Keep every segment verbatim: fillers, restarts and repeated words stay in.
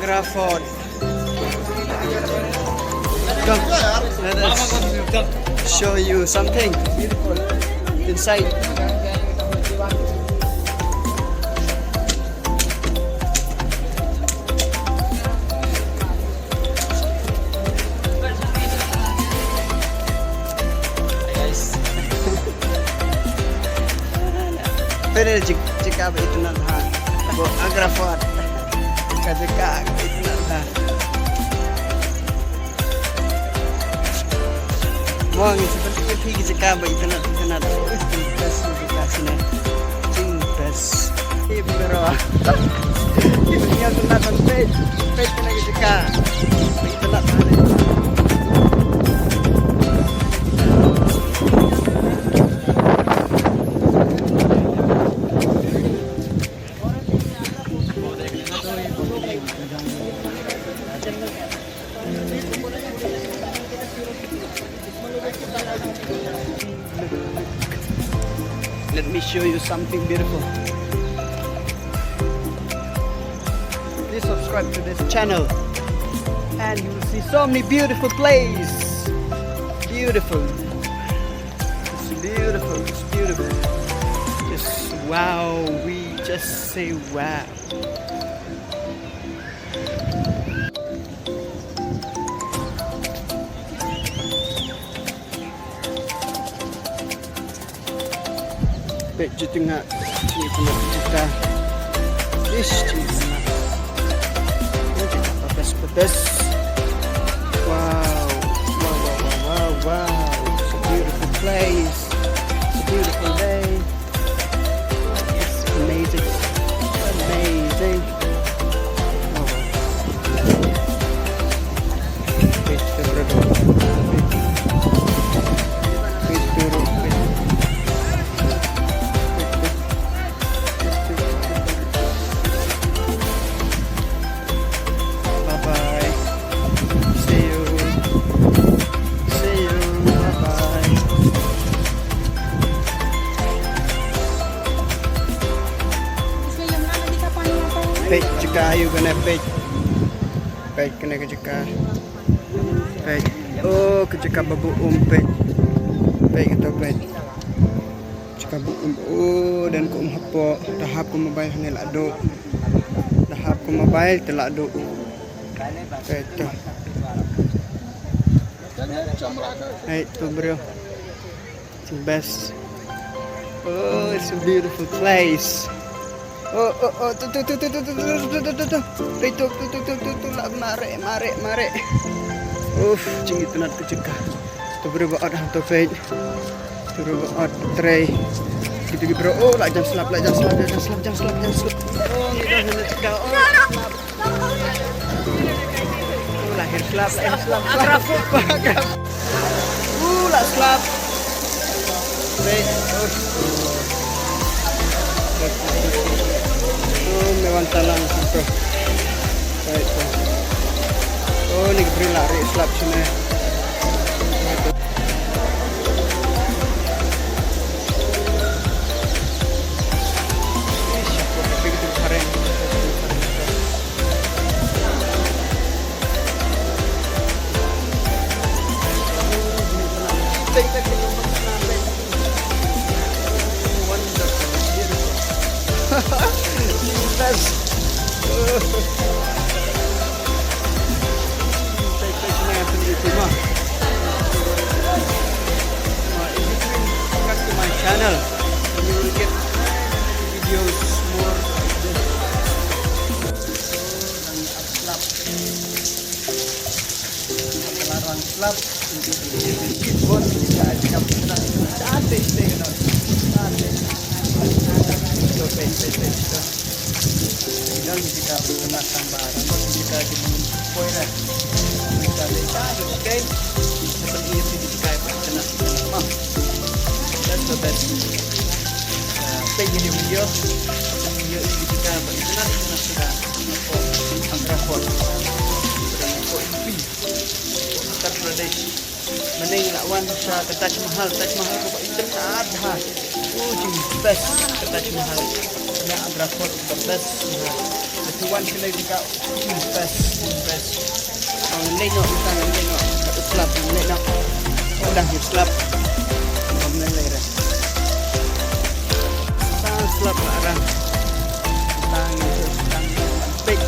Agra Fort. Come, let us show you something beautiful inside. Guys. Pynban jaka, jaka ba itynnad ha. Agra Fort. Ka jaka ba itynnad ha. Mo ngi sa pynti phi ka jaka ba itynnad, itynnad. Best jaka shane. Jing best. Ïa bro. Ïa bro, ïa bro, peit, peit kane ka jaka. Peit kane ka jaka. Let me show you something beautiful. Please subscribe to this channel and you will see so many beautiful places. Beautiful. It's beautiful. It's beautiful. Just wow. We just say wow. Peit jingtngah, jingtngah jaka. Ish, jingtngah. Jingtngah pedes, pedes. Wow. Wow, wow, wow, wow, wow. It's a beautiful place. It's a beautiful day. It's amazing. Amazing. Bye bye. See you. See you. Bye bye. Peit jaka ïa kane, peit. Peit kane ka jaka. Peit. Oh, ka jaka ba bun, peit. Peit kato, peit. Jaka ba bun. Oh, don ka um hapoh. Da hap ka mobile hangne la duh. Da hap ka mobile te la duh. Peit to. Peit to, bro. It's the best. Oh, it's a beautiful place. Oh, oh, oh, tu, tu, tu. Peit to, tu, tu, la mareh, mareh, mareh. Uff, jingitynnad ka jaka. To bro ba ot ha to, peit. To bro ba ot trei. Kito ki bro, oh, la jan slap, la jan slap, la jan slap, jan slap, jan slap. Oh, ngi don ha kane ka jaka, oh. Oh, la hiar slap, la hiar slap, slap. Agra Fort. Uh, la slap. Peit, oh. Oh, me wan talang sito. Peit, oh. Oh, ni ki briew la rieh slap shane. Wonderful, beautiful. Yes. Subscribe to my channel. You will get videos more like this. Slap. Ka la rang slap. Bon, kita aja kampung kita. Cantik, cantik, no. Cantik. Tuh, peit, peit, peit, tuh. Tinggal kita kena tambah. Rambut kita di poi dah. Kita ada cantik, oke. Seperti itu kita kena, kena. That's the best. Uh, peit video, video ini kita kena, kena, kena. Agra Fort. Uttar Pradesh. Mynne la wan sha ka Taj Mahal, Taj Mahal kaba itynnad ha. Oh, jing best ka Taj Mahal. Kane Agra Fort ka best ha. Wan sha lei ka, best, best. Wan lei noh, wan lei noh. Ka slap, wan lei noh. Udah slap. Wan lei lei. Tang slap la rang. Tang, tang, tang. Pek.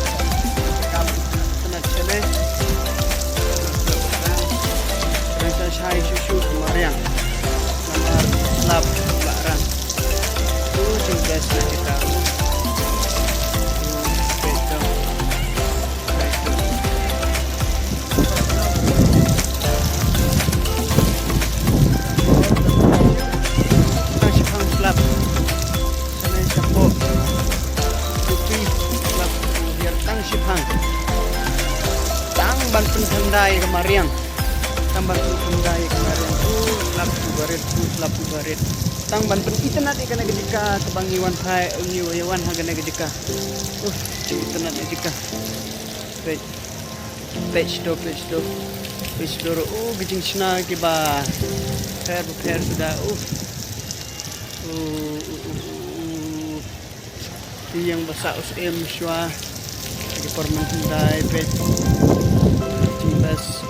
Kam, kena chene. Rang sa shai shu shu mariang. Namar slap la rang. Tu jingkes na kita. Pek dong. Pek dong. Tang shipang slap. Shanai shapoh. Tupi slap. Biar tang shipang. Tang ban pynthyndai ka mariang. Tang ban pynthyndai ka mariang. U slap u barit, u slap u barit. Tang ban pynitynnad ïa kane ka jaka kaba ngi wan phai, ngi wan ha kane ka jaka. Uh, itynnad ïa ka jaka. Peit. Peit to, peit to. Peit to. Oh, ki jingshna kiba pher ba pher suda. Oh. Oh, oh, oh, oh, oh. Ki ïing ba sah u syiem shuwa. Ki por mynhyndai, peit. Jingbas.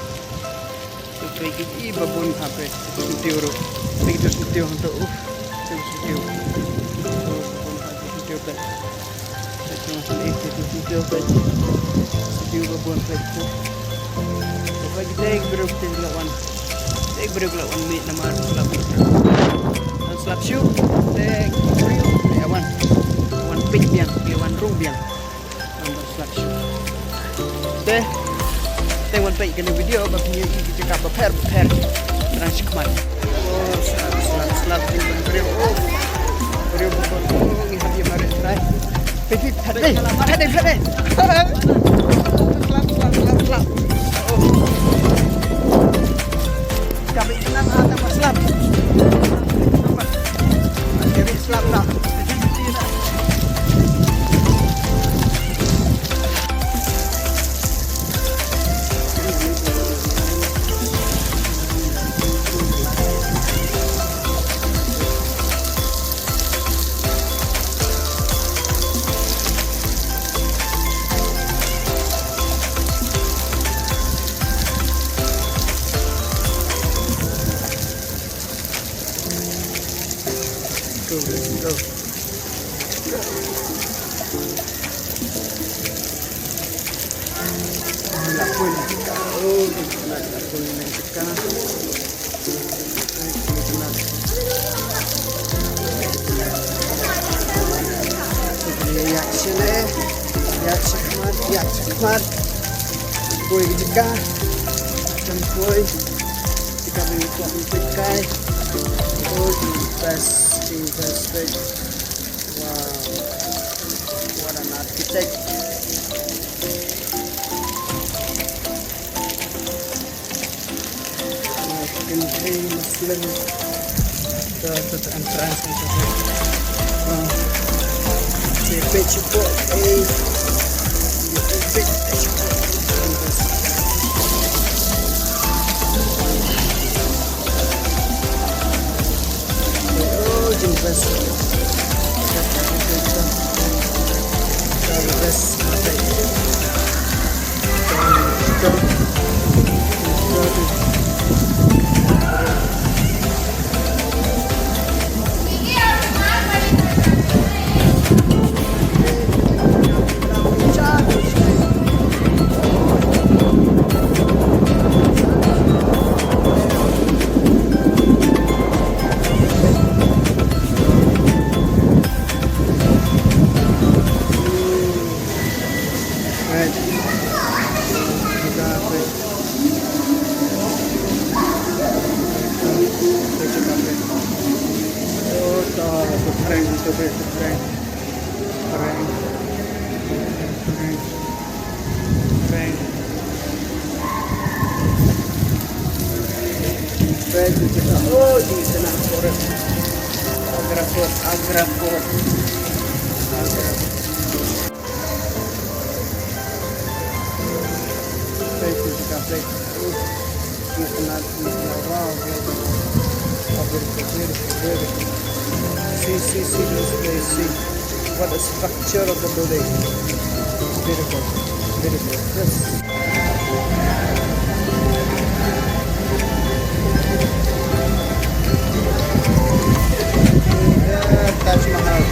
Peit ki i ba bun ha, peit. Syntiew ruh. Peit ki syntiew hangto. Uh, syntiew. Oh, ba bun ha, syntiew, peit. Peit, tang sngewsih, peit, peit, peit. Sngewsih ba bun, peit, peit. Peit, peit, briew, peit, la wan. Peit, briew, la wan mih namar slap. Wan slap shuh. Peit, briew, peit, wan. Wan peit biang, peit, wan rung biang. Wan slap shuh. Te, te wan peit kane video ba phi ïohi ki jaka ba pher ba pher. Tang shi khmat. Oh, slap, slap, slap, jingban briew. Oh, briew ba kon, oh, ngi hap ïa mareh trai. Peit, peit, peit, peit, peit, peit. Slap, slap, slap, slap. Oh. Ka bit kena ha tang ba slap. Ka bit slap na. Go, go, go. Ïaid sha lei, ïaid sha khmat, ïaid sha khmat. Poi ka jaka. Kan poi. Jaka ba ngi kwah ban peit kai. Oh, jingbest, jingbest, peit. Wow. What an architect. Kynthei Muslim. To, to, to, entrance to. Ah. Peit, peit, peit, eh. Peit, peit, peit. Oh, jingbest. Jingbest. Oh, di sana forest. Agra Fort, Agra Fort. Agra. Thank you, Jakarta. Beautiful, beautiful, beautiful. See, see, see this place, see. What a structure of the building. Beautiful, beautiful. Yes. Taj Mahal.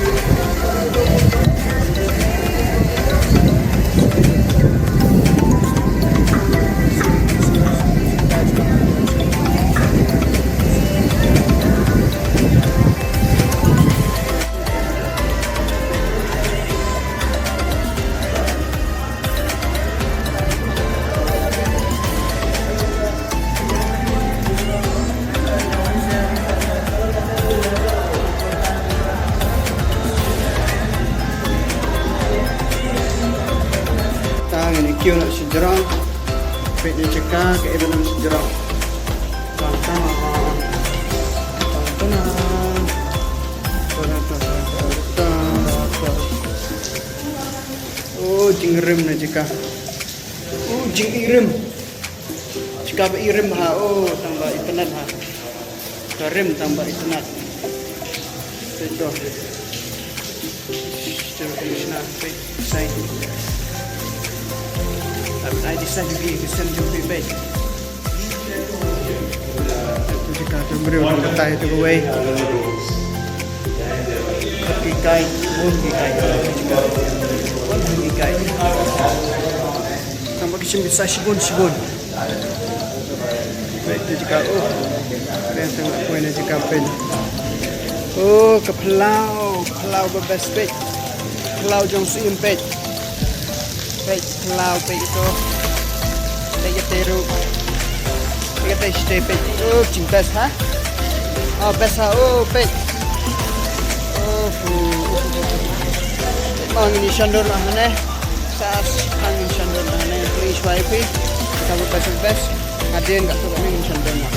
Ta ngin ïa kiew noh shajrong. Peit ïa jaka ka iban shajrong. Tang tang. Tang tang. Oh, jingrim na jaka. Oh, jingrim. Jaka ba irim ha. Oh, tang ba itynnad ha. Ka rim tang ba itynnad. Peit to. Jaka ka shna, peit, sign. Ai, ai, di sign, di sign, di sign. Jaka tu briew ban batai tu kawei. Ki kai, bun ki kai. Bun ki kai. Tang ba ki shim bisa shibun shibun. Peit tu jaka, oh. Peit tu, peit na jaka, peit. Oh, ka phyllaw, phyllaw ba best, peit. Phyllaw jong Syiem, peit. Peit, phyllaw, peit ito. Peit ïa te ruh. Peit ïa te shatei, peit. Oh, jing best ha. Oh, best ha, oh, peit. Oh, fu. Peit, ma ngin ïa shon dur noh hangne. Sa, ma ngin ïa shon dur noh hangne. Please, wifi. Ka ba best, best. Hadien katto katne ngin ïa shon dur noh.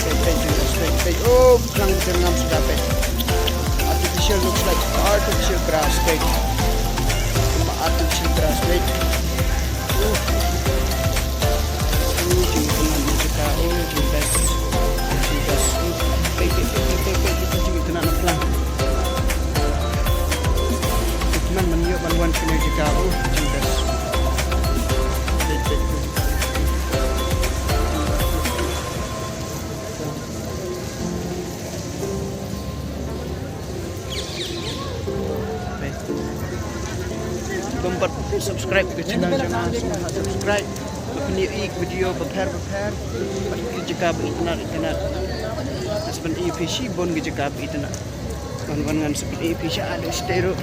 Peit, peit, peit, peit, peit. Oh, klang jyrngam suda, peit. Artificial, looks like artificial grass, peit. Artificial grass, peit. Oh. Oh, jingkynmaw na jaka, oh, jingbest. Jingbest. Oh, peit, peit, peit, jingkynmaw na plang. Kynmaw ban ïoh ban wan shane jaka, oh, jingbest. Peit, peit, peit. Bym pat subscribe ka channel jong nga, sngewbha subscribe. Ba phin ïohi ki video bapher bapher. Bad ki jaka ba itynnad itynnad. Ngan sa pyn-i ïa phi shibun ki jaka ba itynnad. Wan wan ngan sa pyn-i ïa phi sha, shatei ruh.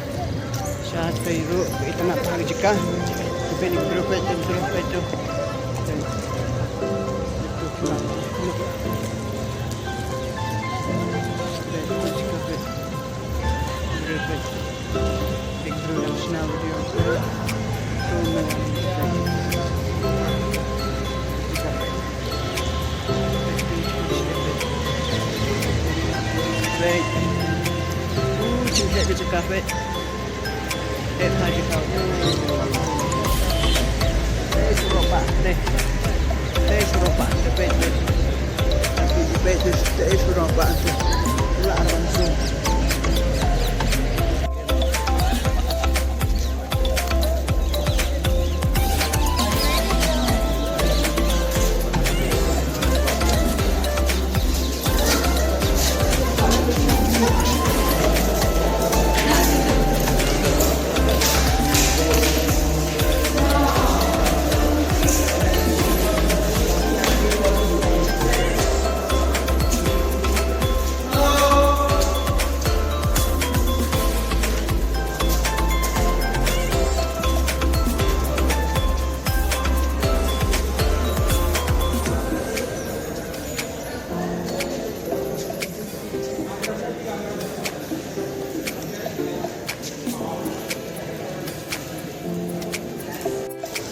Shatei ruh ba itynnad ha ki jaka. Peit ïa ki briew, peit ïa ki briew, peit ïa ki briew. Peit. Uh, jingeh ka jaka, peit. Peit ha jaka. Te shu rung bha te. Te shu rung bha te, peit, peit. Peit, peit, te shu rung bha te. Lah rung shu.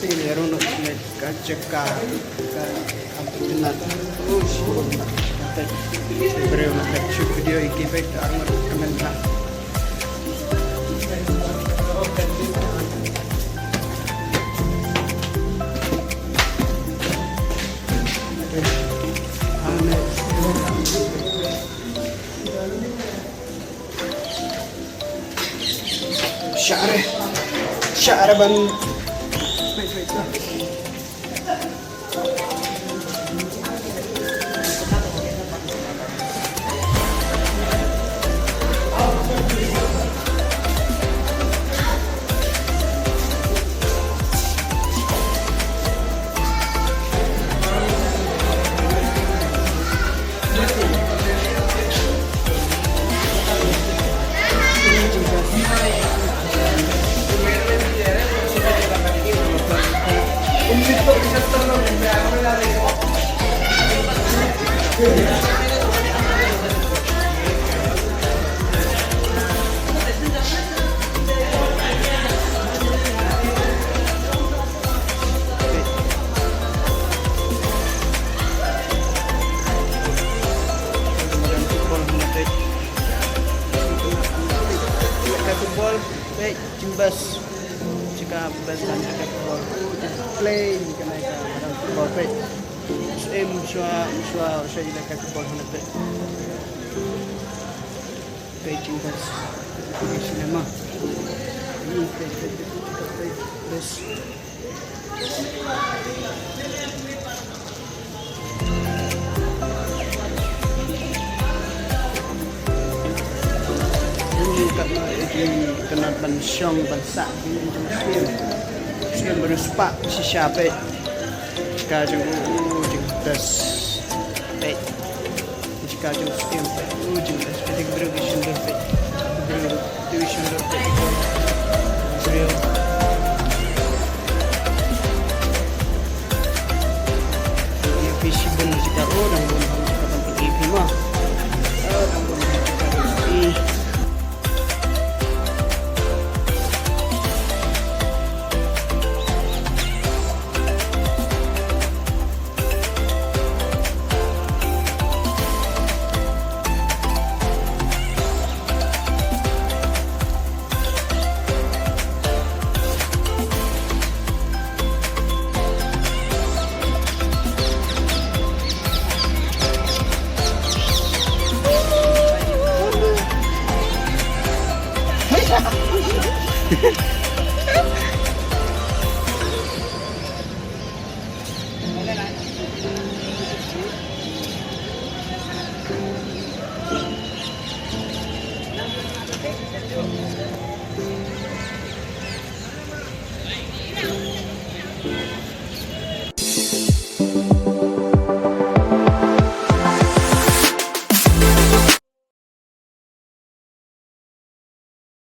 Te ïa ruh noh ne ka jaka ka am tu kena. Oh, shu na. Te briew na ka shu video iki bek arngut kmen ha. Share, share ban Ka football, peit, jingbas. Jaka bas ban jaka football. Play, jaka na ka football, peit. Em, shuwa, shuwa, shuwa jaka football hana, peit. Peit, jingbas. Cinema. Peit, peit, peit, peit, peit, bas. Kat ma ejin kena ban shong ban sah ejin jong sien. Sien baru sepak shisha peit. Ka jong u jing das peit. Jaka jong sien peit. U jing das peit. Briew ki sien peit. Briew ki sien peit. Briew. Ïa phi shibun jaka, oh, dang bun jaka ban pyni phi ma. Oh, dang bun jaka ban pyni.